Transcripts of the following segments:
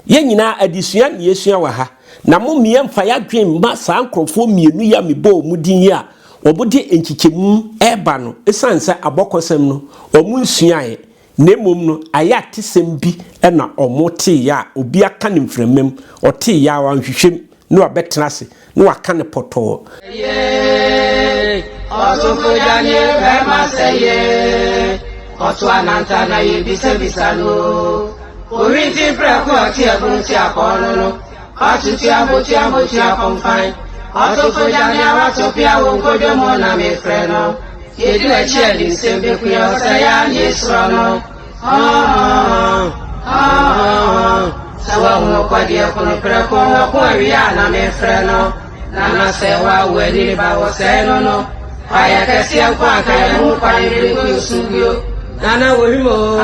Yɛn nyinaa adesua na yɛsua wɔ ha, na mo mmea mfa yɛadwen mma saa nkurɔfoɔ mmienu yi a mebɔɔ wɔn din yi a wɔde nkyekyɛmu reba no, ɛsiane sɛ abɔkɔsɛm no wɔn nsuaeɛ, na mmom no ayɛ atesɛm bi na wɔteeɛ a obi aka no mframa mu, ɔteeɛ a wanhwehwɛ mu na wabɛtena ase na waka no pɔtɔɔ. Yee, ɔsofo Daniel bɛma sɛ yee, ɔto ananta na yebisabisa no. Owinti prɛko ɔte abunu ti akɔɔ no no, ɔtutu abotu abotu akɔmfan. Ɔsofo Daniel wato pia wɔ nkodwo mu na mefrɛ no. Yedu akyi a de nsɛm bekuya ɔsɛ ya ne esrɔ no. Hɔn, hɔn, sɛ wahunu kɔdeɛ kono prɛko wɔko awia a na mefrɛ no. Nana sɛ wawo ani ba wɔ sɛe no no. Wayɛ kɛseɛ nko anka yɛn ho kwan bere ko nsu bio. Nana wɔ him o.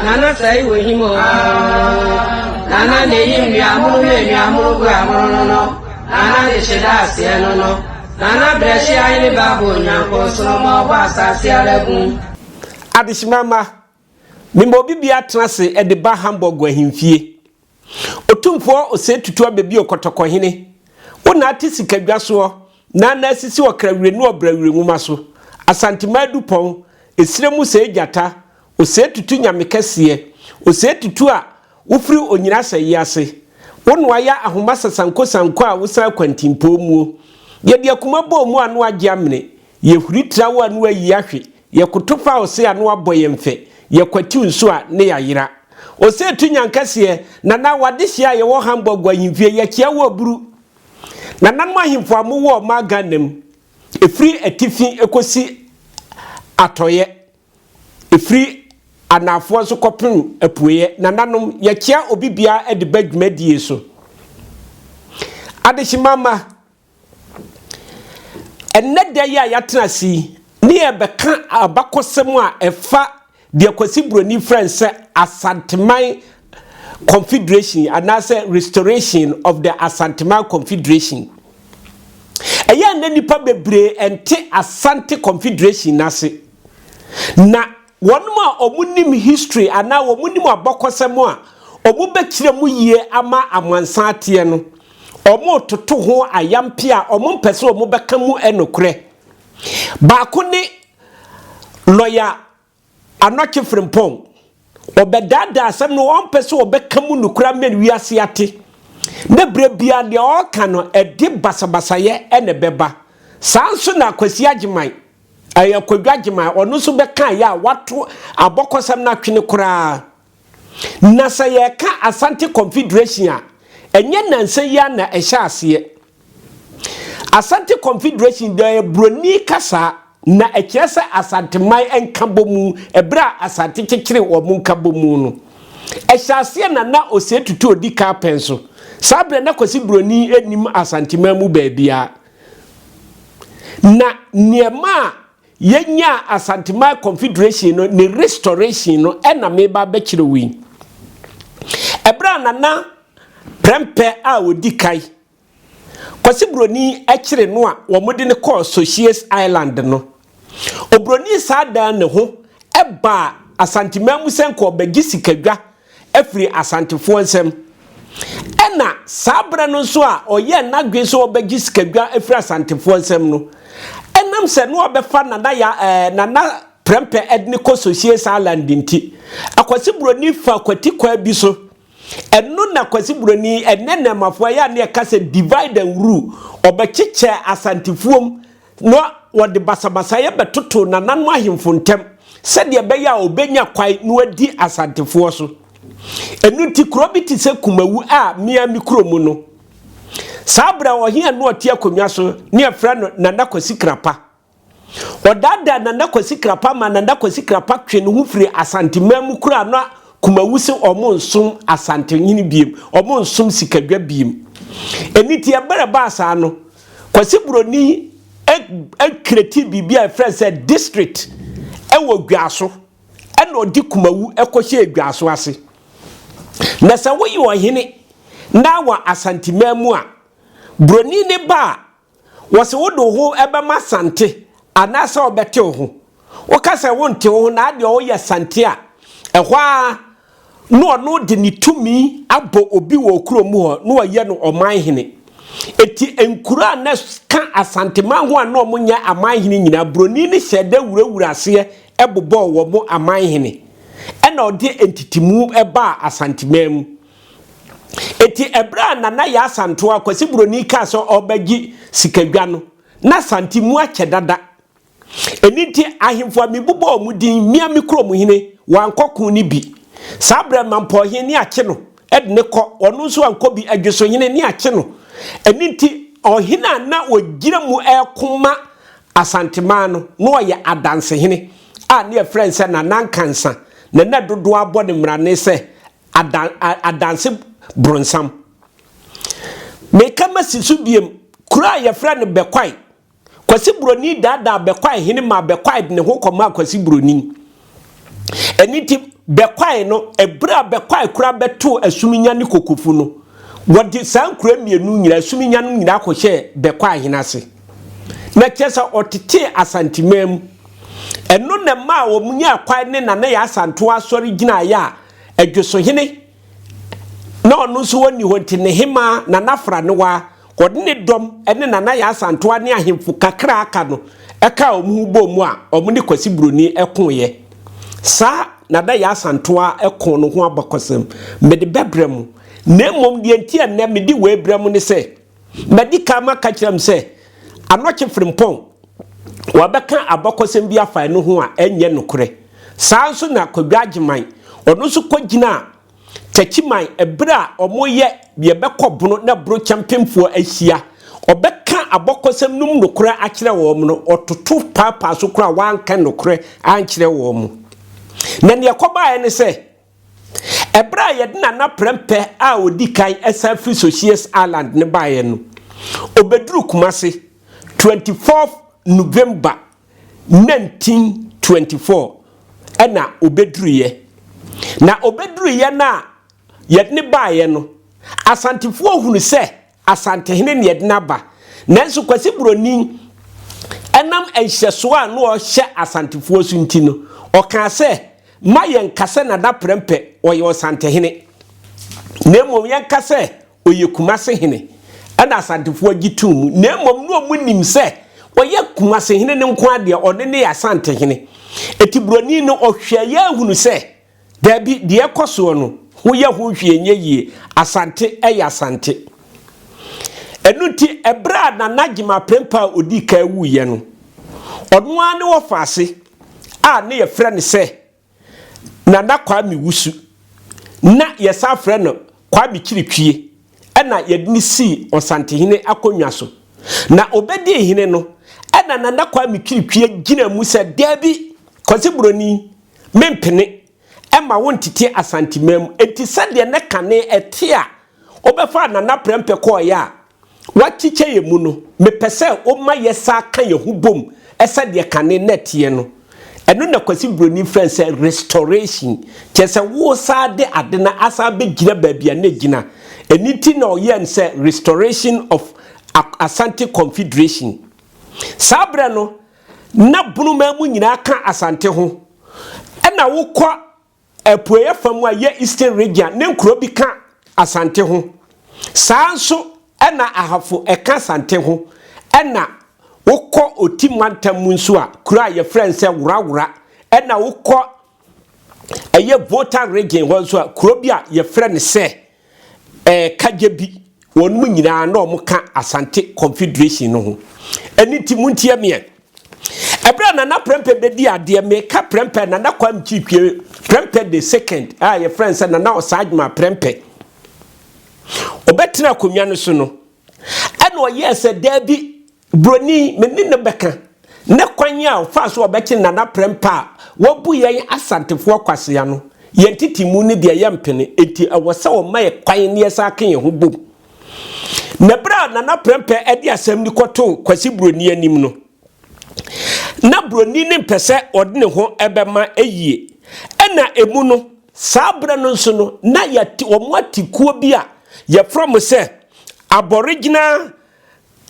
Nana sɛe wɔ him o. Nana na eyi nnuamono ne nnuamono gu amono no no. Nana de hyɛ da aseɛ no no. Nana brɛhye ahene ba bɔ onyanko nsoromma ɔbɔ asase ara gu. Adehyema mma, mema obi biara tena ase de ba Hamburg ahemfie. Otumfoɔ Osei Tutu Abebio Kɔtɔkɔhene, wo na ate sikadwa soɔ na na asisi ɔkrawire ne ɔbrawire nwoma so, Asantema Adupɔn, Esire mu sɛe gyata, Osei Tutu Nyame kɛseɛ, Osei Tutu a wofiri Onyina asɛeɛ ase, wo na wayɛ ahoma sasanko sanko a wosan kwantimpɔɔ muo. Yɛde akuma bɔɔ mu a na wagye amene, yɛhuri tra wo a na wayi ahwe, Yɛkoto fa ose a na wabɔ yɛn fɛ, yɛkwatiw nso a ne yɛayera. Ose tu nyankɛseɛ, Nana w'adehyeɛ a yɛwɔ Hamburg ahemfie, yɛkyea wo aburu. Nananom ahemfo a mowɔ ɔman Ghana mu, ɛfiri atifi kɔsi atɔeɛ, ɛfiri anaafoɔ nso kɔpem apueɛ, nananom, yɛkyea obi biara de ba dwumadie so. Adehyema mma, Ɛnnɛ da yi a yɛatena ase yi, ne yɛrebɛka abakɔsɛm a ɛfa deɛ Kwasi Buroni frɛ no sɛ Asanteman Confederation anaasɛ Restoration of the Asanteman Confederation. Ɛyɛ a na nnipa bebree nte Asante Confederation no ase. Na Wɔn a wɔnim history anaa wɔnim abɔkɔsɛm a wɔbɛkyerɛ mu yie ama amansan ateɛ no, wɔretoto ho ayampe a wɔmpɛ sɛ wɔbɛka mu nokorɛ. Baako ne Lɔya Anɔkye Frimpong. Ɔbɛdaadaa asɛm no, ɔmpɛ sɛ ɔbɛka mu nokorɛ ama wiase ate. Na berɛ biara deɛ ɔreka no, ɛde basabasayɛ na ɛbɛba. Saa nso na Kwasi Agyeman Ɛyɛ Kwadwo Agyeman, ɔno nso bɛkaeɛ a wato abɔkɔsɛm no atwene koraa. Na sɛ yɛreka Asante Confederation a, ɛnyɛ nnansa yi ara na ɛhyɛ aseɛ. Asante Confederation deɛ ɛyɛ buroni kasa na ɛkyerɛ sɛ Asanteman nkabɔmu, ɛberɛ a Asante kyekyeree wɔn nkabɔmu no. Ɛhyɛ aseɛ na na Osei Tutu ɔdi kan pɛn so. Saa berɛ na Kwasi Buroni nnim Asanteman mu baabiara. Na nea ɛmaa yɛnyaa Asanteman Confederation no ne restoration no ɛna meba abɛkyerɛ wo yi. Ɛberɛ a Nana Prɛmpɛ a ɔdi kan, Kwasi Broni kyere no a wɔde no kɔɔ Socias Island no, Obroni saa dan ne ho baa Asanteman mu sɛ nka ɔbɛgye sikadwa afiri Asantefoɔ nsam. Ɛna saa berɛ no nso a ɔyɛɛ n'adwene sɛ ɔbɛgye sikadwa afiri Asantefoɔ nsam no, ɛnam sɛ na ɔbɛfa Nana ya ɛɛ Nana Prɛmpɛ ɛde ne kɔ Socias Island nti, Akwasi Buroni fa kwati kwan bi so. Ɛno na Kwasi Buroni, ɛnɛ nnɛɛmafoɔ ɛyɛ a ne ɛka sɛ divide and rule, ɔbɛkyekyɛ Asantefoɔ mu na wɔde basabasayɛ bɛtotoo nananom ahemfo ntam sɛdeɛ ɛbɛyɛ a ɔbɛnya kwan na wadi Asantefoɔ so. Ɛno nti kuro bi te sɛ Kumawu a mea me kuro mu no, saa berɛ a ɔhene a na ɔte akonnwa so ne yɛfrɛ no Nana Kwasi Krapa. Ɔdaadaa Nana Kwasi Krapa ma Nana Kwasi Krapa twe ne ho firi Asanteman mu koraa na Kumawu se wɔn nsom Asantehene biem, wɔn nsom Sikadwa biem. Ɛno nti ɛberɛ ɛbaa saa no, Kwasi Broni kreti biribi a yɛfrɛ no sɛ district wɔ Dwaso ɛna ɔde Kumawu kɔhyɛɛ Dwaso ase. Na sɛ woyɛ ɔhene na wɔ Asanteman mu a, Broni ne ba a, wɔse wode wo ho bɛma Asante anaasɛ ɔbɛte wo ho. Woka sɛ wonte wo ho na adeɛ woyɛ Asante a, ɛhɔ ara. na ɔno de ne tumi abɔ obi wɔ kurom hɔ na ɔyɛ no ɔman hene. Eti nkuro a na ka Asanteman ho a na wɔn nyɛ aman hene nyinaa, buroni no hyɛ da wurawura aseɛ bobɔɔ wɔn aman hene, ɛna ɔde ntitimu baa Asanteman mu. Eti ɛberɛ a Nana Yaa Asantewaa Kwasi Buroni kaa sɛ ɔrebɛgye sikadwa no, na Asante mu akyɛ dada. Ɛno nti, ahemfo a mebobɔɔ wɔn din, mia me kurom hene, wankɔ ko no bi. Saa berɛ Mampɔhene ne akye no de ne kɔ, ɔno nso ankɔ bi, Adwosohene ne akye no. Ɛno nti, ɔhene a na ɔgyina mu reko ma Asanteman no, na ɔyɛ Adansehene a ne yɛfrɛ no sɛ Nana Nkansa, na na dodoɔ ara bɔ no mmrane sɛ Adan, Adanse Bronsam. Meka masi so biom, kuro a yɛfrɛ no Bɛkwae, Kwasi Broni daadaa Bɛkwae hene maa Bɛkwae de ne ho kɔmaa Kwasi Broni. Ɛno nti, Bɛkwae no, ɛberɛ a Bɛkwae koraa bɛtoo Asuminya ne Kokofu no, wɔde saa nkuro mmienu nyinaa, Asuminya no nyinaa kɔhyɛɛ Bɛkwae hene ase. Na kyerɛ sɛ ɔtetee Asanteman mu. Ɛno na ɛmaa wɔn nyaa kwan ne Nana Yaa Asantewaa asɔre gyinaeɛ a Adwosohene na ɔno nso ɔnni hɔ nti ne hemaa Nana Afranewaa, ɔde ne dɔm ne Nana Yaa Asantewaa ne ahemfo kakra a aka no kaa wɔn ho bɔɔ mu a wɔn ne Kwasi Broni koeɛ. Saa Nana Yaa Asantewaa ko no ho abakɔsɛm mede bɛbrɛ mo. Na mmom deɛ nti a nnɛ mede wei brɛ mo ne sɛ, madi kan maka kyerɛ mo sɛ Anɔkye Frimpong wɔbɛka abakɔsɛm bi afa ɛno ho a ɛnyɛ nokorɛ. Saa nso na Kwadwo Agyeman, ɔno nso kɔgyinaa Takyiman ɛberɛ a wɔreyɛ yɛbɛkɔ Bono na Boro Kyɛmpemfoɔ ahyia, ɔbɛka abɔkɔsɛm no mu nokorɛ akyerɛ wɔn no, ɔtoto paapaa so koraa wanka nokorɛ ankyerɛ wɔn. Na deɛ ɛkɔbaeɛ ne sɛ, ɛberɛ a yɛde Nana Prɛmpɛ a ɔdi kan san firi Socias Island no baeɛ no, ɔbɛduruu Kumase 24 November 1924 ɛna ɔbɛduruiɛ. Na ɔbɛduruiɛ no a yɛde no baeɛ no, Asantefoɔ hunu sɛ Asantehene na yɛde no aba. Nanso Kwasi Buroni ɛnam nhyɛsoɔ a na ɔhyɛ Asantefoɔ so nti no, ɔkaa sɛ, ma yɛnka sɛ Nana Prɛmpɛ ɔyɛ Ɔsantehene, na mmom yɛnka sɛ Ɔyɛ Kumase hene, ɛna Asantefoɔ gye too mu, na mmom na wɔn nim sɛ ɔyɛ Kumase hene no nko ara deɛ, ɔno ne Asante hene. Eti buroni no ɔhwɛeɛ ara hunu sɛ, daabi, deɛ ɛkɔ soɔ no, ho yɛ ho hwee nyɛ yie, Asante yɛ Asante. Ɛno nti, ɛberɛ a Nana Gyimah Prempeh a ɔdii kan wuiɛ no, ɔno ara ne wɔfaase a ne yɛfrɛ no sɛ Nana Kwame Wusu, na yɛsan frɛ no Kwame Kyiritwie, ɛna yɛde no sii Ɔsantehene akonnwa so. Na ɔbɛdii hene no, ɛna Nana Kwame Kyiritwie gyinaa mu sɛ, Daabi, Kwasi Buroni, mempene mma wontete Asanteman mu. Enti sɛdeɛ na kane ɛte a wobɛfaa Nana Prɛmpɛ kɔeɛ a, Woakyekyɛ yɛn mu no, mepɛ sɛ woma yɛsan ka yɛn ho bom sɛdeɛ kane na ɛteɛ no. Ɛno na Kwasi Broni frɛ no sɛ restoration, kyerɛ sɛ woresan de ade no asan abɛgyina baabi a na ɛgyina. Ɛno nti na ɔyɛɛ no sɛ Restoration of Asante Confederation. Saa berɛ no, na Bonoman mu nyinaa ka Asante ho. Ɛna wokɔ Apueeɛ fam a ɛyɛ Eastern Region ne nkuro bi ka Asante ho. Saa nso na Ahafo ɛka Asante ho. Ɛna wokɔ Oti mantam mu nso a, kuro a yɛfrɛ no sɛ Worawora. Ɛna wokɔ ɛyɛ Volta Region hɔ nso a, kuro bi a yɛfrɛ no sɛ ɛɛ Kadjebi. Wɔn mu nyinaa na wɔn ka Asante Confederation no ho. Ɛno nti montie meɛ. Ɛberɛ a Nana Prempeh bɛdi adeɛ, meka Prempeh, Nana Kwame Kyirikwie Prempeh the second a yɛfrɛ no sɛ Nana Ɔsaadwuma Prempeh. Ɔbɛtena akonnwa no so no, ɛna ɔyɛɛ sɛ daabi, Buroni, me ne no bɛka. Ne kwan a ɔfaa so ɔbɛkye Nana Prempeh a wabu yɛn Asantefoɔ kwasea no, yɛn tete mu no deɛ yɛmpene, enti ɛwɔ sɛ ɔma yɛ kwan na yɛsan ka yɛn ho bom. Na berɛ a Nana Prɛmpɛ de asɛm no kɔtoo Kwasi Buroni anim no, na Buroni no mpɛ sɛ ɔde ne ho bɛma yie. Ɛna emu no, saa berɛ no nso no, na yɛte wɔn ate kuo bi a yɛfrɛ mo sɛ Aboriginal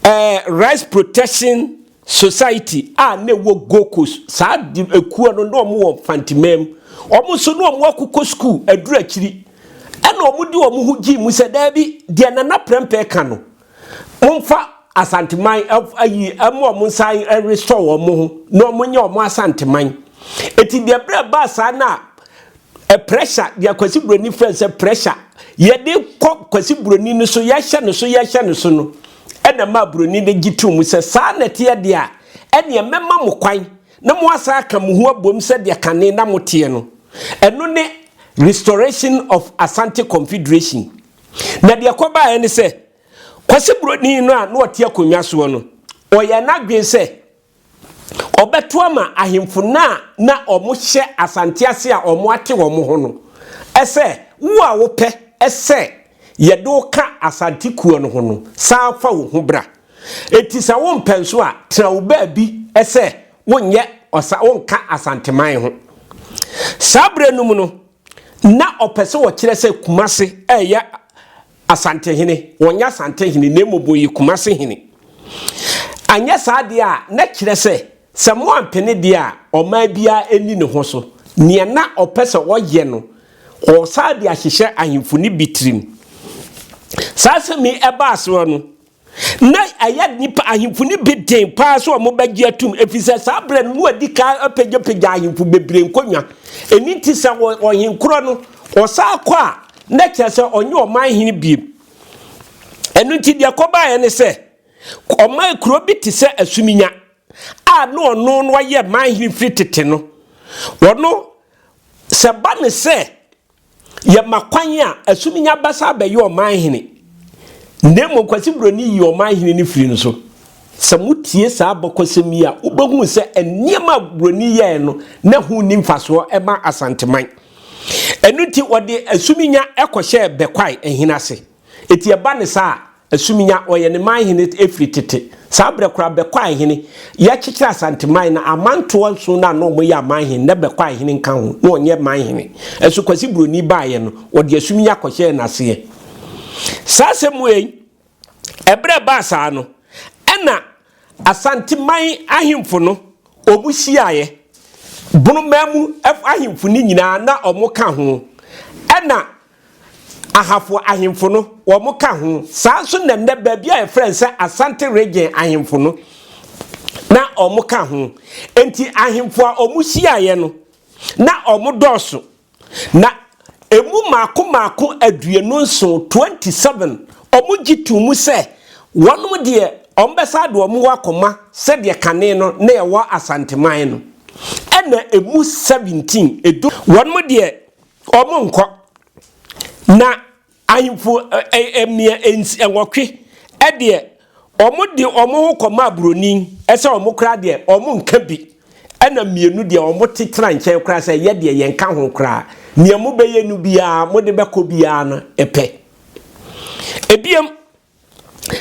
eh, Rights Protection Society a na ɛwɔ Gold Coast. Saa ekuo no na wɔn wɔ Mfanteman mu. Wɔn nso na wɔn akokɔ sukuu aduru akyiri. Ɛna wɔn de wɔn ho gyee mu sɛ daabi, deɛ Nana Prɛmpɛ ka no, momfa Asanteman ayi ɛmo wɔn nsa restore wɔn ho na wɔn nyɛ wɔn Asanteman. Eti deɛ berɛ baa saa na pressure, deɛ Kwasi Buroni frɛ sɛ pressure, yɛde kɔ Kwasi Buroni no so, yɛhyɛ no so, yɛhyɛ no so no, ɛna ma Buroni no gye to mu sɛ saa na ɛteɛ deɛ a, ɛneɛ mɛma mo kwan na mo asa aka mo ho abom sɛdeɛ kane na mo teɛ no. Ɛno ne restoration of Asante Confederation. Na deɛ kɔbaeɛ ne sɛ, Kwasi Buroni no a na ɔte akonnwa soɔ no, ɔyɛ n'adwene sɛ ɔbɛto ama ahemfo no a na wɔhyɛ Asante ase a wɔate wɔn ho no, sɛ wo a wopɛ sɛ yɛde wo ka Asante kuo no ho no, san fa wo ho bra. Enti sɛ wompɛ nso a, tena wo baabi sɛ wonyɛ ɔsa wonka Asanteman ho. Saa berɛ no mu no, na ɔpɛ sɛ ɔkyerɛ sɛ Kumase ɛyɛ Asantehene, wɔnyɛ Asantehene na mmom wɔyɛ Kumase hene. Anyɛ saa deɛ a, na kyerɛ sɛ, sɛ moampene deɛ a, ɔman biara nni ne ho so. Nea na ɔpɛ sɛ ɔyɛ no, ɔsan de ahyehyɛ ahemfo no bi tirim. Saa asɛm yi ɛbaa soɔ no, na ɛyɛ nnipa ahemfo no bi den paa sɛ wɔbɛgye atum, ɛfiri sɛ saa berɛ no na wɔadi kan apagyapagya ahemfo bebree nkonnwa. Ɛno nti sɛ ɔhenkorɔ no ɔsan kɔ a, na kyerɛ sɛ ɔnyɛ ɔman hene biem. Ɛno nti deɛ kɔbaeɛ ne sɛ, ɔman kuro bi te sɛ Asuminya a na ɔno no ayɛ man hene firi tete no, ɔno sɛ ba ne sɛ yɛma kwan a, Asuminya bɛsa abɛyɛ ɔman hene. Na mmom Kwasi Buroni yi ɔman hene no firi no so. Sɛ motie saa abakɔsɛm yi a, wobɛhu sɛ nneɛma a Buroni yɛɛ no, na ɛho nni mfasoɔ ma Asanteman. Ɛno nti wɔde Asuminya kɔhyɛɛ Bɛkwae hene ase. Enti ɛba no saa a, Asuminya ɔyɛ ne man hene firi tete. Saa berɛ koraa Bɛkwae hene, yɛkyekyere Asanteman no, amantoɔ nson no a na wɔyɛ aman hene, na Bɛkwae hene nka ho, na ɔnyɛ man hene. Nso Kwasi Buroni baeɛ no, wɔde Asuminya kɔhyɛɛ n'aseɛ. Saa asɛm wei, ɛberɛ a ɛbaa saa no, ɛna Asanteman ahemfo no, wɔn hyiaeɛ. Bonoman mu ahemfo no nyinaa na wɔka ho. Ɛna Ahafo ahemfo no, wɔka ho. Saa nso na nnɛ baabi a yɛfrɛ no sɛ Asante Region ahemfo no, na wɔka ho. Enti ahemfo a wɔhyiaeɛ no, na wɔdɔɔso. Na emu mmaako mmaako 27, 27, wɔgye too mu sɛ wɔnom deɛ wɔbɛsan de wɔn ho akɔma sɛdeɛ kane no na ɛwɔ Asanteman no. Ɛna emu 17, edu, wɔnom deɛ wɔnkɔ. Na ahemfo mmea nwɔtwe deɛ, wɔde wɔn ho kɔmaa buroni sɛ wɔn koraa deɛ wɔnka bi, ɛna mmienu deɛ wɔte tena nkyɛn koraa sɛ yɛ deɛ yɛnka ho koraa, nea mobɛyɛ no biara mode bɛkɔ biara no pɛ. Ebiem,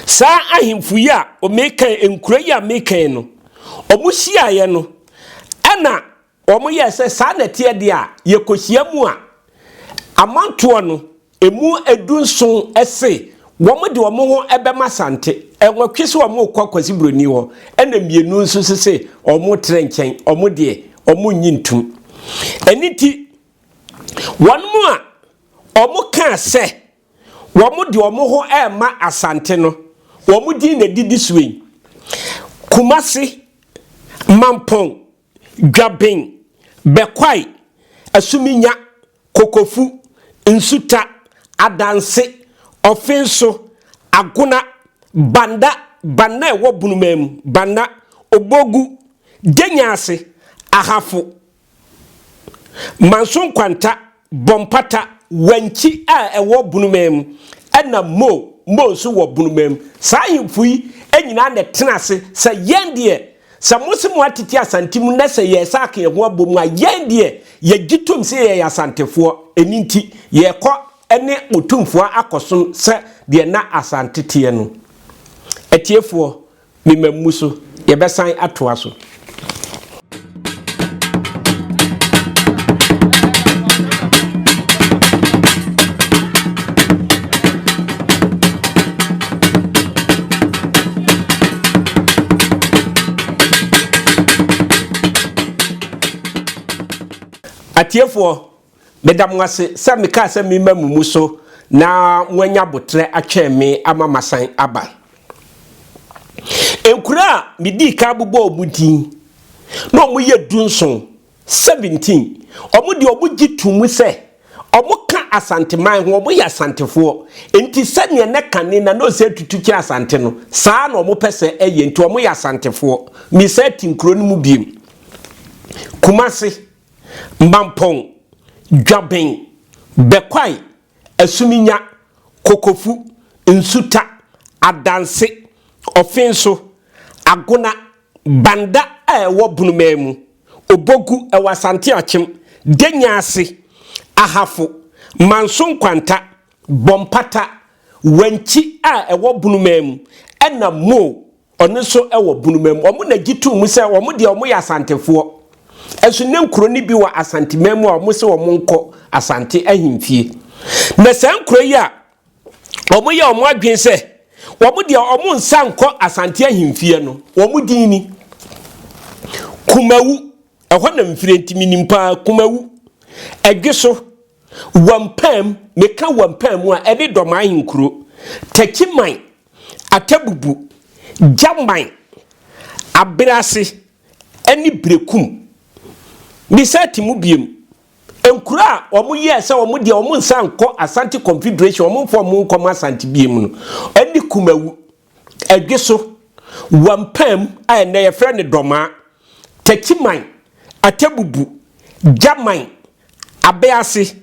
saa ahemfo yi a meka nkuro yi a meka no, wɔhyiaeɛ no, ɛna Wɔyɛɛ sɛ saa na ɛteɛ deɛ a, yɛkɔhyia mu a, amantoɔ no, ɛmu 17 se wɔn de wɔn ho bɛma Asante, nwɔtwe se wɔn rekɔ Kwasi Broni hɔ, ɛna mmienu nso se se wɔn retrɛ nkyɛn, wɔn deɛ wɔn nnye ntum. Ɛno nti, wɔn a wɔkaa sɛ wɔn de wɔn ho rema Asante no, wɔn din na ɛdidi soɔ yi, Kumasi, Mampong, Dwaben, Bɛkwae, Asuminya, Kokofu, Nsuta, Adanse, Ɔfenso, Agona, Banda, Banna a ɛwɔ Bonomaa mu, Banna, Obogu, Denyaase, Ahafo, Manso Nkwanta, Bɔmpata, Wankyi a ɛwɔ Bonomaa mu, ɛna Mo, Mo nso wɔ Bonomaa mu. Saa ahemfo yi nyinaa na ɛtena ase sɛ yɛn deɛ, sɛ mo se mo atete Asante mu na sɛ yɛresa aka yɛn ho abɔ mu a, yɛn deɛ yɛgye tom sɛ yɛyɛ Asantefoɔ, ɛno nti yɛrekɔ ne Otumfoɔ akɔsom sɛ deɛ na Asante teɛ no. Atiefoɔ, Me mmamu so, yɛbɛsan atoa so. Atiefoɔ, meda mo ase sɛ mekaa sɛ mema mo mu so na moanya aboterɛ atwɛn me ama masan aba. Nkuro a medii kan bobɔɔ wɔn din na wɔyɛ dunson, 17, wɔn deɛ wɔgye to mu sɛ wɔka Asanteman ho, wɔyɛ Asantefoɔ. Enti sɛdeɛ na kane na na ɔsɛ tutu kyerɛ Asante no, saa na wɔpɛ sɛ ɛyɛ, nti wɔyɛ Asantefoɔ. Mesan ti nkuro no mu biem. Kumase, Mampɔn, Dwaben, Bɛkwae, Asuminya, Kokofu, Nsuta, Adanse, Ɔfenso, Agona, Banda a ɛwɔ Bonomaa mu, Obogu ɛwɔ Asante Akyem, Denya Ase, Ahafo, Manso Nkwanta, Bɔmpata, Wankyi a ɛwɔ Bonomaa mu, ɛna Mo ɔno nso wɔ Bonomaa mu. Wɔn na gye too mu sɛ wɔn deɛ wɔyɛ Asantefoɔ. Ɛso ne nkuro no bi wɔ Asanteman mu a wɔn sɛ wɔn nkɔ Asante ahemfie. Na saa nkuro yi a wɔyɛ wɔn adwene sɛ wɔn deɛ wɔn nsa nkɔ Asante ahemfie no, wɔn din ni Kumawu, ɛhɔ na mfiri nti menim paa Kumawu, Ɛdwe so, Wampam, meka Wampam a ɛne Dɔm ahenkuro, Takyiman, Atabubu, Gyaman, Aberase ne Berekum. Mesan te mu biom. Nkuro a wɔyɛɛ sɛ wɔn deɛ wɔn nsa nkɔ Asante Confederation, wɔn mfa wɔn nkɔm Asante biom no, ɛne Kumawu, Ɛdweso, Wampam a ɛnnɛ yɛfrɛ no Dɔmaa, Takyiman, Atabubu, Gyaman, Abease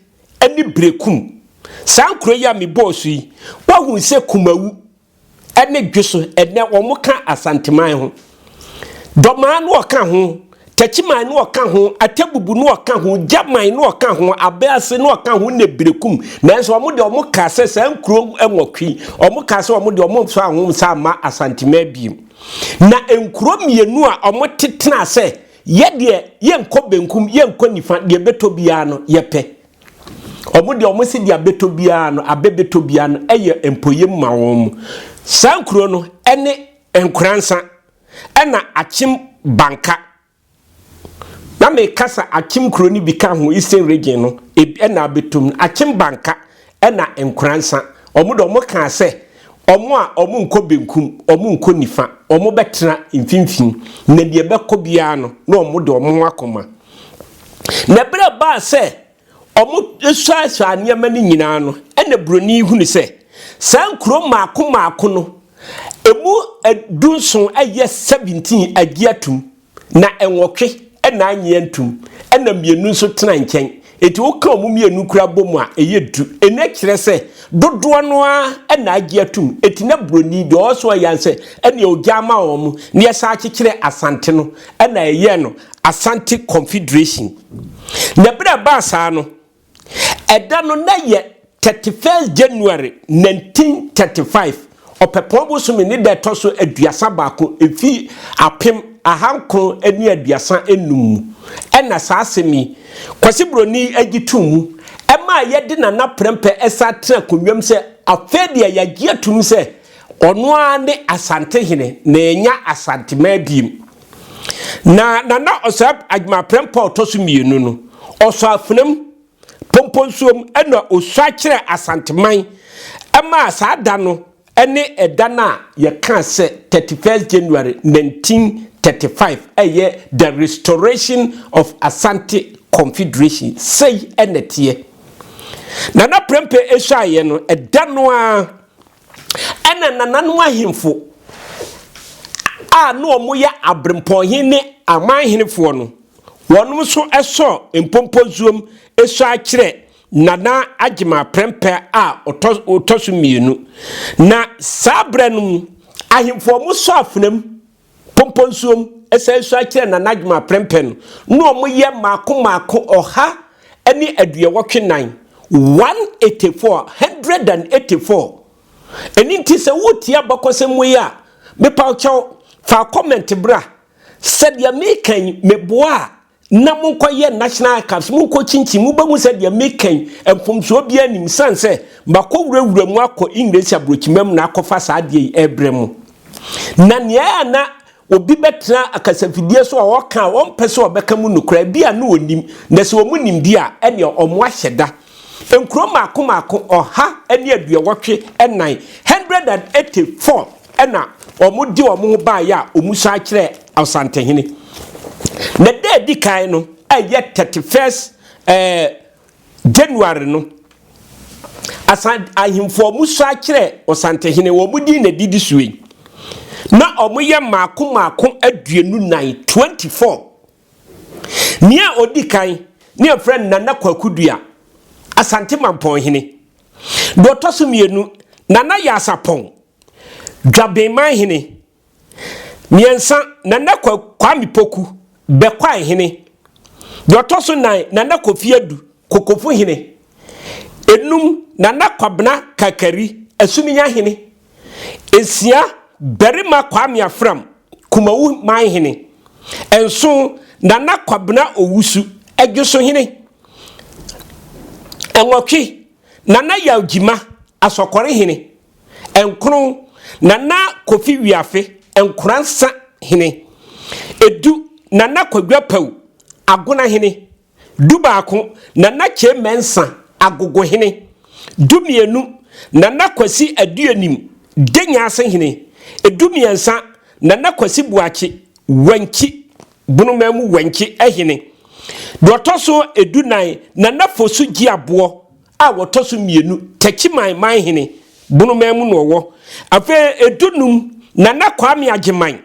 ne Berekum. Saa nkuro yi a mebɔɔ so yi, woahu sɛ Kumawu ne Dwe so ɛnɛ wɔka Asanteman ho. Dɔmaa no ɔka ho, Takyiman no ɔka ho, Atabubu no ɔka ho, Gyaman no ɔka ho, Abease no ɔka ho ne Berekum. Nanso wɔn deɛ wɔn kaa sɛ saa nkuro nwɔtwe yi, wɔn kaa sɛ wɔn deɛ wɔn mfa ho nsa mma Asanteman bio. Na nkuro mmienu a wɔn tetena sɛ Yɛ deɛ yɛnkɔ benkum yɛnkɔ nifa deɛ bɛtɔ biara no yɛpɛ. Wɔn deɛ wɔn se deɛ abɛtɔ biara no abɛ bɛtɔ biara no ɛyɛ mpoyem ma wɔn. Saa nkuro no ɛne Nkoransa ɛna Akyem Banka. Na mekasa Akyem kuro no bi ka ho Eastern region no ɛna abɛtɔ mu Akyem Banka ɛna Nkoransa. Wɔn deɛ wɔn kaa sɛ wɔn a wɔn nkɔ benkum, wɔn nkɔ nifa, wɔn bɛtena mfimfini, na deɛ ɛbɛkɔ biara no, na wɔn de wɔn ho akɔma. Na ɛberɛ a ɛbaa sɛ wɔn suasuaa nneɛma no nyinaa no, ɛna buroni hunu sɛ saa nkuro mmaako mmaako no, emu dunson ɛyɛ 17 agye atum. Na nwɔtwe na annye antum, ɛna mmienu nso tena nkyɛn. Enti woka wɔn mmienu koraa bɔ mu a, ɛyɛ du. Ɛno kyerɛ sɛ dodoɔ no ara na agye atum. Enti na buroni deɛ ɔwɔ so ɔyɛ sɛ ɛnea ɔgya ama wɔn na yɛsan akyekyere Asante no, ɛna ɛyɛɛ no Asante Confederation. Na berɛ a ɛbaa saa no, Ɛda no na yɛ 31 January 1935, Ɔpɛpɔn bosome ne da ɛtɔ so 31 mfe 1935 mu ɛna saa asɛm yi Kwasi Broni gye too mu ɛmaa yɛde Nana Prɛmpɛ san tena akonnwam sɛ afei deɛ yɛagye atum sɛ ɔno ara ne Asantehene na yɛnya Asanteman biem. Na Nana Ɔsɛe Agyemang Prɛmpɛ a ɔtɔ so mmienu no, ɔsɔ afenam, pɔmpɔnsuom ɛna ɔsua kyerɛ Asanteman ɛmaa saa da no ɛne ɛda no a yɛkaa sɛ 31st January 1935 ɛyɛ the restoration of Asante Confederation sei ɛna ɛteɛ. Nana Prɛmpɛ ɛsuaeɛ no ɛda no ara Ɛna nananom ahemfo a na wɔyɛ aberempɔnhene ne amanhenefoɔ no, wɔnom nso sɔɔ mpɔmpɔnsuom sua kyerɛ Nana Agyemang Prempeh a ɔtɔ so mmienu. Na saa berɛ no mu, ahemfo a wɔsɔ afenam pɔmpɔnsuom san sua kyerɛ Nana Agyemang Prempeh no, na wɔyɛ mmaako mmaako 184, 184, 184. Ɛno nti sɛ wotie abakɔsɛm mu yi a, mepaw kyɛw, fa comment bra sɛ deɛ meka yi meboa a na monkɔ yɛ national archives monkɔ kyinkyin mobɛhu sɛ deɛ meka yi mfomsoɔ biara nim sane sɛ makɔ wurawura mu akɔ English aburokyima mu na akɔfa saa adeɛ yi ɛbrɛ mo na nea ɛyɛ na obi bɛtena akasafidie so a ɔka a ɔmpɛ sɛ ɔbɛka mu nokorɛ bi a ne ɔnim na sɛ wɔn nim di a ɛneɛ wɔn ahyɛ da. Nkuro mmaako mmaako 184, 184 ɛna wɔn de wɔn ho baeɛ a wɔn san kyerɛ Ɔsantehene. Na da adi kan no ɛyɛ 31st January no, Asan ahemfo a wɔn san kyerɛ Ɔsantehene wɔn din na didi so yi. Na wɔn yɛ mmaako mmaako 24, 24. Nea odi kan ne yɛfrɛ no Nana Kwaku Dua, Asante Mampɔnhene. Deɛ ɔtɔ so mmienu, Nana Yaasapɔn, Dwabenmanhene. Mmiɛnsa, Nana Kwame Poku, Bɛkwaehene. Deɛ ɔtɔ so nan, Nana Kofi Adu, Kokofuhene. Enum, Nana Kwabena Kakari, Asuminyahene. Nsia, Barima Kwame Afram, Kumawu Manhene. Nson, Nana Kwabena Owusu, Adwosohene. Nwɔtwe, Nana Yaw Gyima, Asɔkɔrehene. Nkron, Nana Kofi Wiafe, Nkoransa Hene. Edu, Nana Kwadwo Apawu, Agonahene. 11, Nana Kyei Mensah, Agogohene. 12, Nana Kwasi Aduonim, Denyaase Hene. 13, Nana Kwasi Boakye, Wankyi, Bonomaa mu Wankyi Hene. Deɛ ɔtɔ so 14, Nana Fosu Gyeaboɔ a wɔtɔ so mmienu, Takyiman Manhene, Bonomaa mu na ɔwɔ. Afei 15, Nana Kwame Agyeman,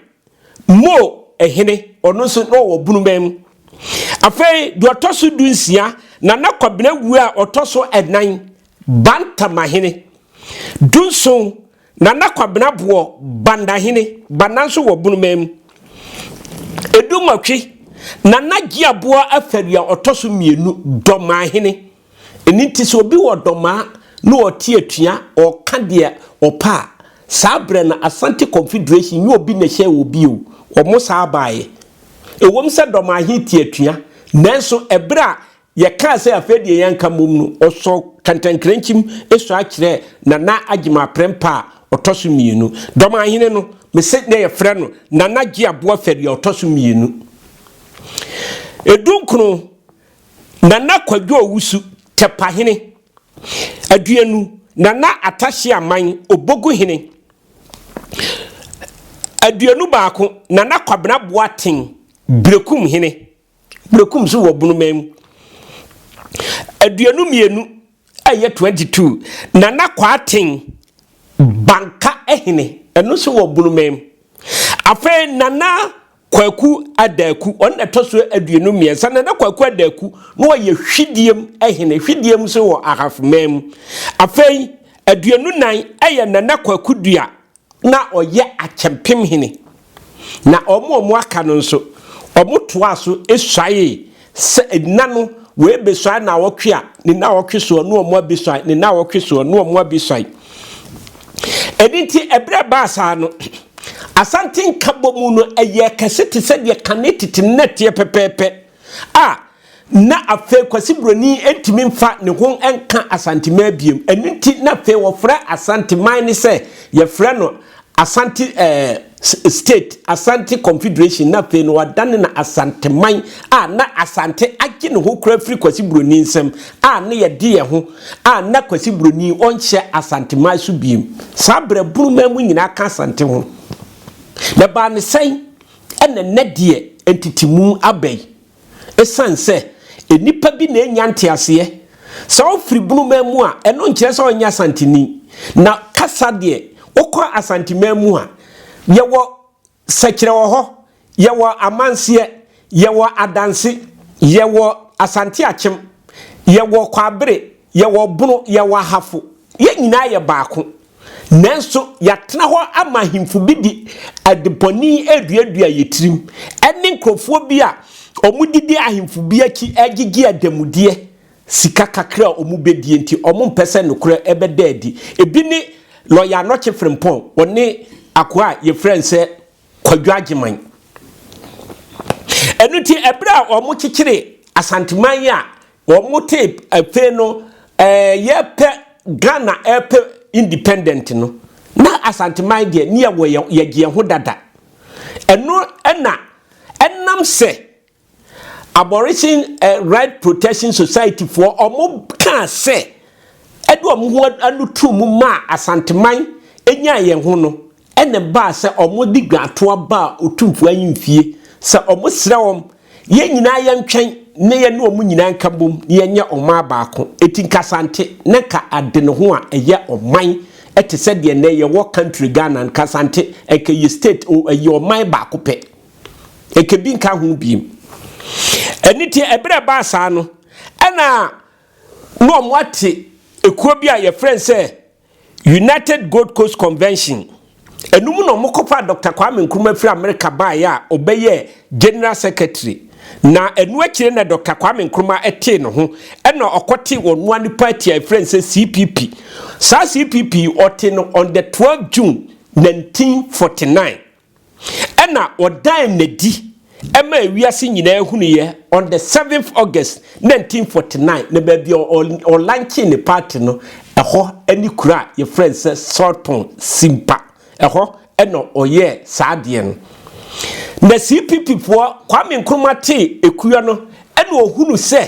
Mo hene, ɔno nso na ɔwɔ Bunuman mu. Afei deɛ ɔtɔ so 16, Nana Kwabena Wuo a ɔtɔ so ɛnan, Bantamahene. 17, Nana Kwabena Boɔ, Bandahene, Banda nso wɔ Bunuman mu. 18, Nana Gyeaboɔ Afari a ɔtɔ so mmienu, Dɔmahene. Ɛno nti sɛ obi wɔ dɔmaa na ɔte atua, ɔka deɛ ɔpɛ a, saa berɛ no Asante Confederation nyɛ obi na ɛhyɛɛ obi o, wɔn saa baeɛ. Ɛwom sɛ dɔmaahe te atua, nanso ɛberɛ a yɛkaa sɛ afei deɛ yɛnka mmom no, ɔsɔɔ kantankrankyi sua kyerɛɛ Nana Agyemang Prempeh a ɔtɔ so mmienu. Dɔmaahene no, mese na yɛfrɛ no Nana Gyeaboa Fari a ɔtɔ so mmienu. 19. Nana Kwadwo Owusu, Tɛpahene. Aduonu, Nana Atahye Aman, Oboguhene. 21, Nana Kwabena Boateng, Berekumhene. Berekum nso wɔ Bonoman mu. 22, ɛyɛ 22, Nana Kwaaten, Banka hene, ɛno nso wɔ Bonoman mu. Afei Nana Kwaku Adaku, ɔno na ɛtɔ so 23. Nana Kwaku Adaku na ɔyɛ Hwidiem hene. Hwidiem nso wɔ Ahafoman mu. Afei 24 ɛyɛ Nana Kwaku Dua na ɔyɛ Akyɛmpem hene. Na wɔn a wɔn aka no nso, wɔn toaa so suaee sɛ nna no wei besuae naawɔtwe a, ne naawɔtwe soɔ ne wɔn abesuae, ne naawɔtwe soɔ ne wɔn abesuae. Ɛno nti ɛberɛ ɛbaa saa no, Asante nkabɔmu no ɛyɛɛ kɛse te sɛ deɛ kane tete no na ɛteɛ pɛpɛɛpɛ a na afei Kwasi Broni ntumi mfa ne ho nka Asanteman biom. Ɛno nti na afei wɔfrɛ Asanteman no sɛ yɛfrɛ no Asante eh, State, Asante Confederation, na afei no wɔadane no Asanteman a na Asante agye ne ho kora firi Kwasi Broni nsam a na yɛde yɛn ho a na Kwasi Broni ɔnhyɛ Asanteman so biom. Saa berɛ Bonoman mu nyinaa ka Asante ho. Na ɛbaa ne sɛn ɛna nnɛ deɛ ntetemu aba yi? Esiane sɛ nnipa bi na ennya nteaseɛ. Sɛ wofiri Bonoman mu a, ɛno nkyerɛ sɛ wonyɛ Asanteni. Na kasa deɛ, wokɔ Asanteman mu a, yɛwɔ Sɛkyerɛ wɔ hɔ, yɛwɔ Amanseɛ, yɛwɔ Adanse, yɛwɔ Asante Akyem, yɛwɔ Kwaabere, yɛwɔ Bono, yɛwɔ Ahafo. Yɛn nyinaa yɛ baako. Nanso yɛatena hɔ ama ahemfo bi de adebɔne reduadua yɛn tirim, ne nkurɔfoɔ bi a wɔdidi ahemfo bi akyi regyegye adanmudeɛ, sika kakra a wɔbɛdie nti, wɔmpɛ sɛ nokorɛ bɛda adi. Ebi ne Lɔya Anɔkye Frimpong, ɔne akoa a yɛfrɛ no sɛ Kwadwo Agyeman. Ɛno nti, ɛberɛ a wɔkyekyere Asanteman yi a Wɔn tape afei no ɛɛ yɛpɛ Ghana ɛpɛ independent no na Asanteman deɛ ne yɛwɔ yɛ yɛgye yɛn ho dada. Ɛno ɛna ɛnam sɛ Aborigine Right Protection Society foɔ ɔmo kaa sɛ ɛde ɔmo ho ano tu mu maa Asanteman enya yɛn ho no, ɛna baa sɛ ɔmo de dwatoa baa Otumfoɔ ahemfie sɛ ɔmo srɛ wɔn, yɛn nyinaa yɛntwɛn ne yɛn ne ɔmo nyinaa nka bom ne yɛnyɛ ɔman baako. Eti nkasante ne nka ade ne ho a ɛyɛ ɔman ɛte sɛ deɛ nɛ yɛwɔ country Ghana. Nkasante ɛka yɛ state o, ɛyɛ ɔman baako pɛ, ɛka bi nka ho biem. Ɛne tie ɛberɛ baa saa no, ɛna na ɔmo ate ekuo bi a yɛfrɛ sɛ United Gold Coast Convention. Ɛnum na ɔmo kɔfa Dr Kwame Nkrumah firi America baeɛ a ɔbɛyɛ general secretary. Na ɛnu akyire na Dr Kwame Nkrumah ɛtee ne ho, ɛna ɔkɔte wɔn ne party a yɛfrɛ sɛ CPP. Saa CPP ɔte no on the 12 June 1949, ɛna ɔdan n'adi ɛma ewiase nyinaa hunuyɛ on the 7th August 1949. Na baabi a ɔlaunche ne party no, ɛhɔ ɛne kuro a yɛfrɛ no sɛ Saltpond Simpa. Ɛhɔ ɛna ɔyɛɛ saa adeɛ no. Na CPP foɔ, Kwame Nkrumah tee ekuo no, ɛna ohunu sɛ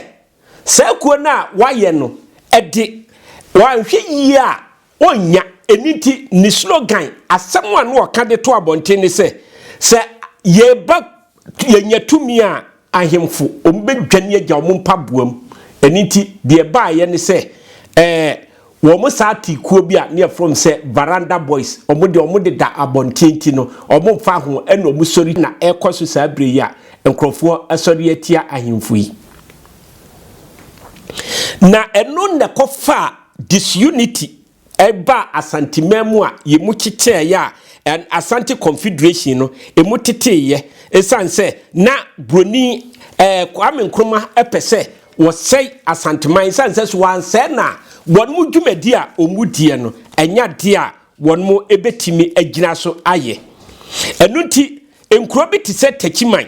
saa ekuo no a wayɛ no, ɛde wanhwɛ yie a ɔnya. Ɛni nti ne slogan, asɛm a no ɔka de to abɔnten ne sɛ yɛba yɛnya tumi a, ahemfo wɔn bɛdwane agya wɔn mpaboa mu. Ɛni nti deɛ baayɛ ne sɛ wɔn saa te kuo bi a ne yɛfrɛ m sɛ Veranda Boys. Wɔn deɛ, wɔn deda abɔnten ti no, wɔn mfa ho, ɛna wɔn sɔre na ɛrekɔ so saa bere yi a nkurɔfoɔ asɔre atia ahemfo yi. Na ɛno na ɛkɔfa disunity ɛba Asanteman mu a yɛmu kyekyɛeɛ a Asante Confederation no emu teteeɛ, ɛsiane sɛ na Broni Kwame Nkrumah ɛpɛ sɛ wɔsɛe Asanteman, ɛsiane sɛ so wansɛe na wɔn mu dwumadi a wɔn diɛ no ɛnyɛ adeɛ a wɔn mu ebɛtumi agyina so ayɛ. Ɛno nti nkuro bi te sɛ Takyiman,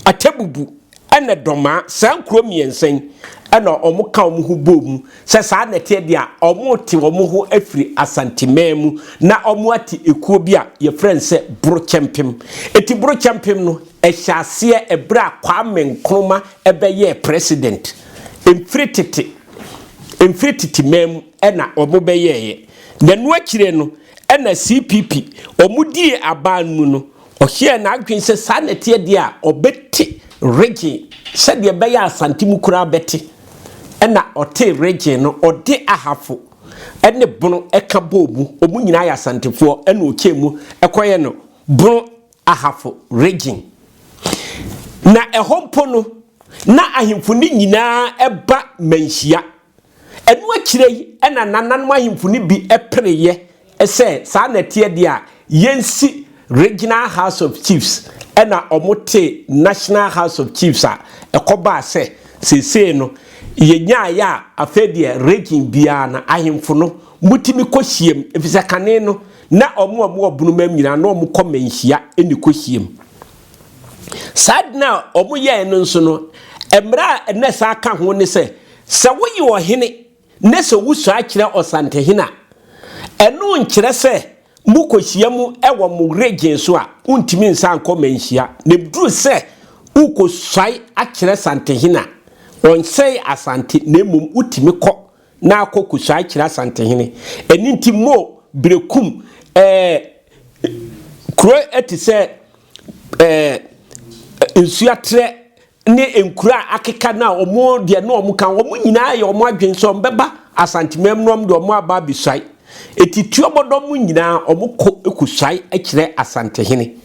Atabubu ɛna Dɔmaa, saa nkuro mmiɛnsa yi ɛna wɔn ka wɔn ho bɔ mu sɛ saa nɛteɛ deɛ a, wɔn te wɔn ho afiri Asanteman mu na wɔn ate ekuo bi a yɛfrɛ no sɛ Borokyɛmpem. Eti Borokyɛmpem no ɛhyɛ aseɛ ɛberɛ a Kwame Nkrumah ɛbɛyɛɛ president. Mfiri tete man mu ɛna wɔn bɛyɛɛyɛ. Na ɛno akyire no ɛna CPP wɔn die aban mu no, ɔhyɛɛ n'adwene sɛ saa nɛteɛ deɛ a, ɔbɛte region sɛdeɛ ɛbɛyɛ Asante mu koraa bɛte. Ɛna ɔte region no, ɔde Ahafo ɛne Bono ɛka bɔɔ mu. Ɔmu nyinaa yɛ Asantefoɔ. Ɛna ɔkyɛ mu ɛkɔyɛ no Bono Ahafo Region. Na ɛhɔ mpo no na ahemfo no nyinaa ɛba manhyia. Ɛno akyire yi ɛna nananom ahemfo no bi ɛpereyɛ ɛsɛ saa nɛteɛ deɛ a, yɛnsi Regional House of Chiefs. Ɛna ɔmo te National House of Chiefs a ɛkɔbaa sɛ seesei no yɛnyaayɛ a, afei deɛ region biara na ahemfo no mutumi kɔ hyiam, efisɛ kane no na ɔmo a ɔmo wɔ Bonomam nyinaa na ɔmo kɔ manhyia ɛne kɔ hyiam. Saa de na ɔmo yɛɛ no nso no, mmerɛ a ɛnɛ saa ka ho ne sɛ woyɛ ɔhene ne sɛ wosua akyerɛ ɔsantehene a, ɛno nkyerɛ sɛ mokɔhyia mu ɛwɔ mo region so a, wontumi nsa nkɔ manhyia. Na duru sɛ wokɔsuae akyerɛ santehene a, ɔnsɛe Asante, na mmom wotumi kɔ na akɔ kɔsuae kyerɛ Asantehene. Ɛno nti mo Berekum kuro ɛte sɛ Nsuatrɛ ne nkuro a akeka no a, ɔmo deɛ na ɔmo ka ɔmo nyinaa yɛ ɔmo adwene sɛ ɔmo bɛba Asantemam no, ɔmo de ɔmo aba abɛsuae. Eti tuobɔdɔm mu nyinaa ɔmo kɔ ekɔsuae akyerɛ Asantehene.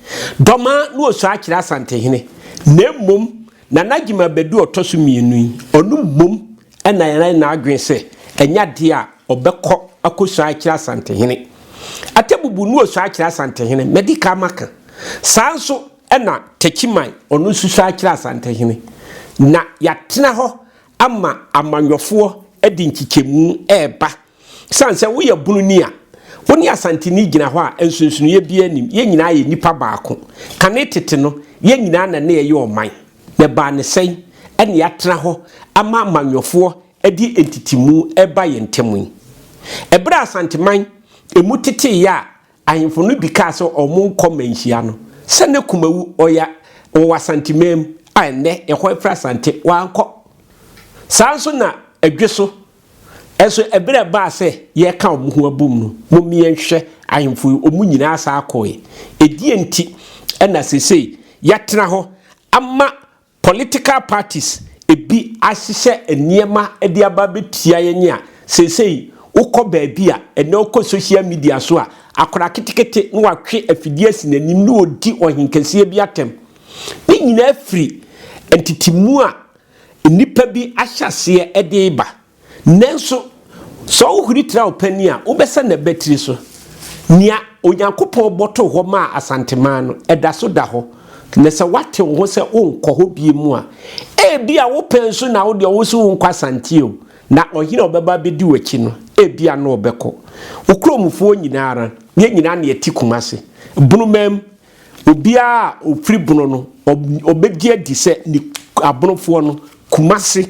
Dɔmaa na osua akyerɛ Asantehene. Na mmom Nana Gyima Bɛdu ɔtɔ so mmienu yi, ɔno mmom ɛna yɛn n'adwene sɛ ɛnyɛ adeɛ a ɔbɛkɔ akɔsua akyerɛ Asantehene. Atabubu no osua akyerɛ Asantehene mɛdi ka maka saa nso. Ɛna Takyiman, ɔno nso sua akyerɛ Asantehene. Na yɛatena hɔ ama amanyɔfoɔ de nkyekyɛmu ɛreba. San sɛ woyɛ Bononi a, wo ne Asanteni gyina hɔ a, nsonsonoeɛ biara nim. Yɛn nyinaa yɛ nipa baako. Kane tete no, yɛn nyinaa na ne yɛyɛ ɔman. Na ɛbaa ne sɛn ɛne yɛatena hɔ ama amanyɔfoɔ de ntitimu ɛba yɛn ntam yi? Ɛberɛ a Asanteman emu teteeɛ a, ahemfo no bi kaa sɛ ɔmo nkɔ manhyia no. Sɛ ne Kumawu ɔyɛ ɔwɔ Asanteman mu a ɛnnɛ ɛhɔ frɛ Asante, wankɔ. Saa nso na Adweso nso ɛberɛ a ɛbaa sɛ yɛreka wɔn ho abom no, mom yɛnhwɛ ahemfo yi, wɔn nyinaa saa kɔeɛ. Ɛdeɛn nti na seesei yɛatena hɔ ama Political parties bi ahyehyɛ nneɛma de aba abɛtia yɛn a seesei wokɔ baabi a, ɛnnɛ wokɔ social media so a, akwadaa ketekete na watwe afidie asi n'anim na ɔdi ɔhenkɛseɛ bi atɛm. Ne nyinaa firi ntetemu a nnipa bi ahyɛ aseɛ de reba. Nanso, sɛ wohuri tra wo panin a, wobɛsɛ n'abatiri so. Nea Onyankopɔn bɔ too hɔ maa Asanteman no, ɛda so da hɔ. Na sɛ woate wo ho sɛ wonkɔ hɔ bio mu a, ebia wo pɛ nso na wo deɛ wose wonkɔ Asante o, na ɔhene a ɔbɛba abɛdi w'akyi no, ebia na ɔbɛkɔ. Wo kuromfoɔ nyinaa ara, yɛn nyinaa na yɛte Kumasi. Bonomam, obiara a ɔfiri Bono no, ɔbɛgye adi sɛ ne Abonofoɔ no, Kumasi,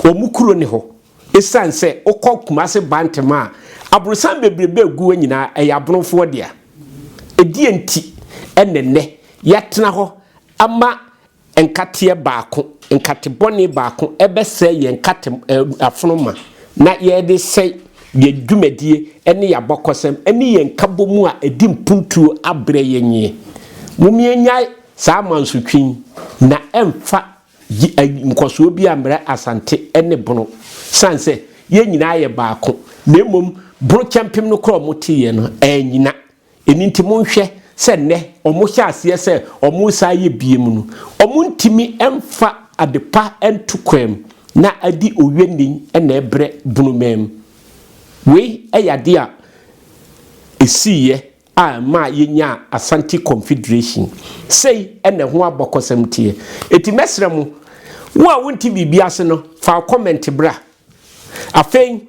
wɔn kuro ne hɔ. Ɛsiane sɛ wokɔ Kumasi Bantam a, aborosan bebrebe a ɛgu hɔ nyinaa, ɛyɛ Abonofoɔ dea. Ɛdeɛn nti na ɛnnɛ yɛatena hɔ ama nkateɛ baako, nkate bɔne baako bɛsɛe yɛn nkate afono ma na yɛde sɛe yɛn dwumadie ne yɛn abakɔsɛm ne yɛn nkabɔmu a ɛde mpuntuo abrɛ yɛn yi? Mom yɛnnyae saa mansotwe yi na ɛmfa nkɔsoɔ biara mmrɛ Asante ne Bono sane sɛ yɛn nyinaa yɛ baako na mmom Bono kyɛmpem no koraa a wɔteeɛ no annyina. Ɛno nti monhwɛ sɛ nnɛ wɔhyɛ aseɛ sɛ wɔresan ayɛ biem no, wɔntumi mfa adepa nto kwan mu na adi owiani na ɛbrɛ bonomaa mu. Wei yɛ adeɛ a ɛsiiɛ a ɛmaa yɛnyaa Asante Confederation. Sei na ɛho abɔkɔsɛm teɛ. Enti mɛsrɛ mo, wo a wonte biribi ase no, fa wo comment bra. Afei,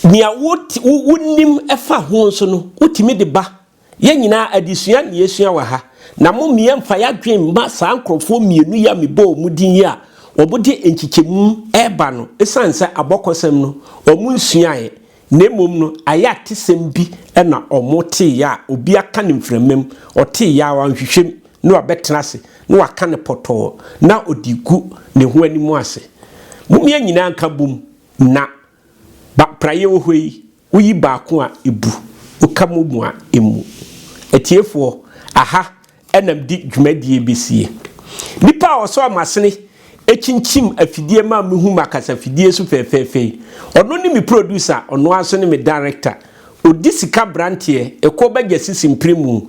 Nea wonim fa ho nso no, wotumi de ba. Yɛn nyinaa, adesua na yɛsua wɔ ha. Na mo mmea mfa yɛadwene mma saa nkurɔfoɔ mmienu yi a mebɔɔ wɔn din yi a wɔde nkyekyɛmu reba no, ɛsiane sɛ abɔkɔsɛm no, wɔnsuaeɛ, na mmom no, ayɛ atesɛm bi na wɔteeɛ a obi aka no mframa mu, ɔteeɛ a wanhwehwɛ mu, na wabɛtena ase, na waka no pɔtɔɔ, na ɔde gu ne ho anim ase. Mom yɛn nyinaa nka bom na ba praeɛ wɔ hɔ yi, woyi baako a ɛbu, woka mo mu a ɛmmu. Atiefoɔ, aha na mede dwumadie bɛsie. Nipa a ɔsɔɔ m'asene kyinkyim afidie maa mehu m'akasafidie so fɛfɛɛfɛ yi, ɔno ne me producer, ɔno ara nso ne me director. Ɔdi sika branteɛ, ɛkɔ bɛgya sisi mpire mu.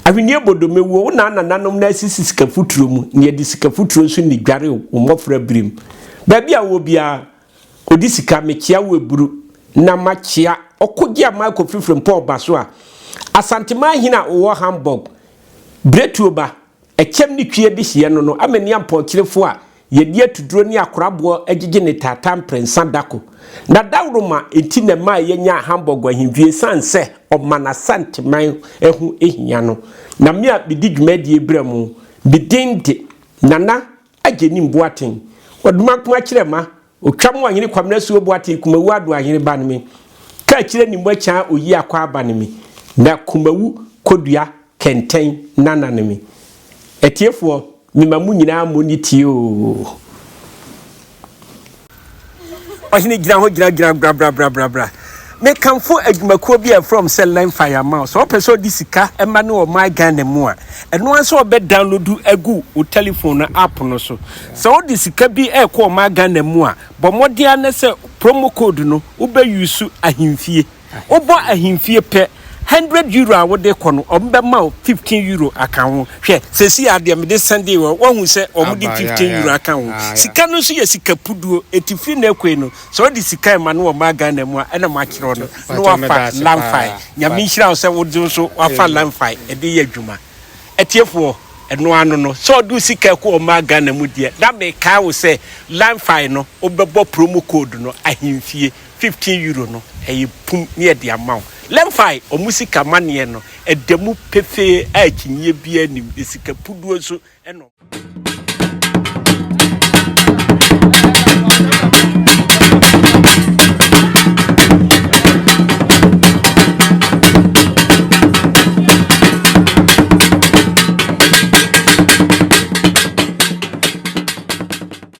Ahweneɛ bodome wuo, wo na nananom na asisi sika futuro mu, na yɛde sika futuro nso ne dware wo mmɔfra birim. Baabi a wowɔ biara, ɔdi sika, mekyea wo aburu, na makyea ɔkogye a Michael firi Frimpong ba so a, Asanteman hene a ɔwɔ Hamburg, Biretuo ba, Ɛkyɛm ne twie de hyeɛ no no amani ampɔnkyerefoɔ a yɛde atuduro ne akoraboɔ agyegye ne taataa mprɛnsa dako. Na dawuroma nti na ɛmaa yɛnyaa Hamburg ahemfie ɛsiane sɛ ɔma n'Asanteman ho hia no. Na me a medi dwumadie berɛ mo, me din de Nana Agyenim Boateng, Ɔdomankoma Kyerɛma Otwa mu ɔhene Kwamina Suo Boateng Kumawu Ado Ahene ba ne me Ka akyire ne mu akyaa Oyi Akwaaba ne me Na Kumawu Kodua Kɛntɛn Nana ne me Atiefoɔ mema mo nyinaa mo ne tie oo. Ɔhene gyina hɔ gyina gyina bra bra bra bra bra. Mekamfo adwumakuo bi a ɛfrɛ wɔn sɛ Lemfi ama wo. Sɛ wopɛ sɛ ɔde sika ma ne ɔman Ghana mu a, ɛno ara sɛ ɔbɛ download agu wo telephone no app no so. Sɛ wode sika bi rekɔ ɔman Ghana mu a, bɔ mmɔden ara na sɛ promo code no wobɛ use ahemfie. Wobɔ ahemfie pɛ, €100 a wode kɔ no, wɔbɛma wo €15 aka ho. Hwɛ, seesei ara deɛ mede sɛndee wɔ, woahu sɛ wɔde €15 aka ho. Sika no nso yɛ sika puduo, enti firi nnɛ rekɔ yi no, sɛ wode sika rema no wɔ ɔman Ghana mu a, ɛna makyerɛ wo no, na woafa Lamfi. Nyame nhyira wo sɛ wo nso woafa Lamfi de reyɛ adwuma. Atiefoɔ, ɛno ano no, sɛ ɔde wo sika kɔ ɔman Ghana mu deɛ, na mekae wo sɛ Limefy no, wobɛbɔ promo code no, Ahemfie, €15 no, ɛyɛ pum na yɛde ama wo. Limefy, wɔn sika amaneɛ no, ɛda mu pefee a akyinnyeɛ biara nnim, na sika puduo nso na wɔn.